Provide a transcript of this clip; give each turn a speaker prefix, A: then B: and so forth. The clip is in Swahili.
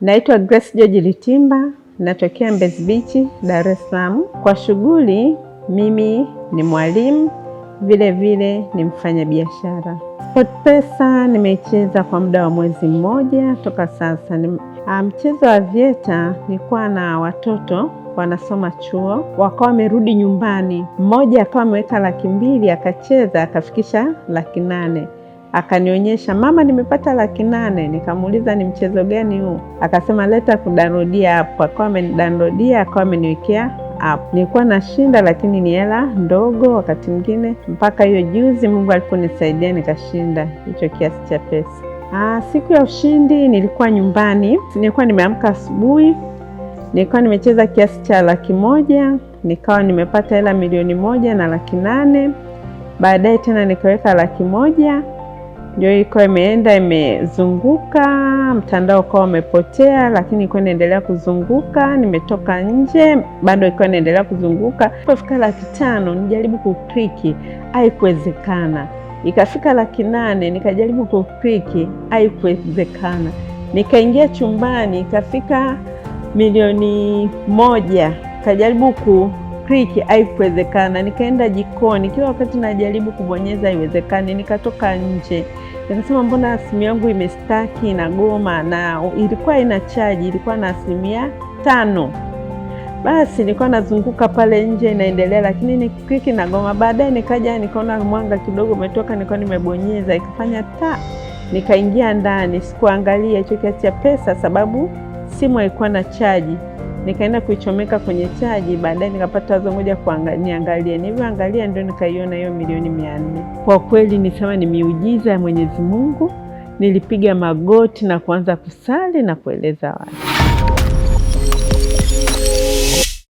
A: Naitwa Grace George Litimba, natokea Mbezi Beach, Dar es Salaam. Kwa shughuli, mimi ni mwalimu, vile vile ni mfanyabiashara. SportPesa nimecheza kwa muda wa mwezi mmoja toka sasa. Mchezo wa Aviator, nilikuwa na watoto wanasoma chuo, wakawa wamerudi nyumbani, mmoja akawa ameweka 200,000 akacheza akafikisha 800,000, akanionyesha, "Mama, nimepata 800,000." Nikamuuliza, "Ni mchezo gani huu?" Akasema, "Leta kudownloadia app." Akawa amenidownloadia, akawa ameniwekea app. Nilikuwa nashinda, lakini ni hela ndogo wakati mwingine, mpaka hiyo juzi Mungu aliponisaidia nikashinda hicho kiasi cha pesa. Siku ya ushindi nilikuwa nyumbani, nilikuwa nimeamka asubuhi, nilikuwa nimecheza kiasi cha 100,000, nikawa nimepata hela 1,800,000. Baadaye tena nikaweka 100,000, ndio ilikuwa imeenda imezunguka, mtandao ukawa umepotea, lakini ilikuwa inaendelea kuzunguka. Nimetoka nje, bado ilikuwa inaendelea kuzunguka. Ilipofika 500,000 nijaribu kuclick, haikuwezekana. Ikafika 800,000 nikajaribu kuclick, haikuwezekana. Nikaingia chumbani, ikafika 1,000,000 kajaribu kuclick, haikuwezekana. Nikaenda jikoni, kila wakati najaribu kubonyeza haiwezekani. Nikatoka nje, nikasema mbona simu yangu imestuck inagoma, na ilikuwa ina chaji, ilikuwa na 5%. Basi nilikuwa nazunguka pale nje inaendelea, lakini ni click inagoma. Baadaye nikaja nikaona mwanga kidogo umetoka, nilikuwa nimebonyeza ikafanya ta, nikaingia ndani, sikuangalia hicho kiasi cha pesa sababu simu haikuwa na chaji. Nikaenda kuichomeka kwenye chaji. Baadaye nikapata wazo, ngoja niangalie. Nilivyoangalia ndio nikaiona hiyo 400,000,000. Kwa kweli nisema ni miujiza ya Mwenyezi Mungu. Nilipiga magoti na kuanza kusali na kueleza watu.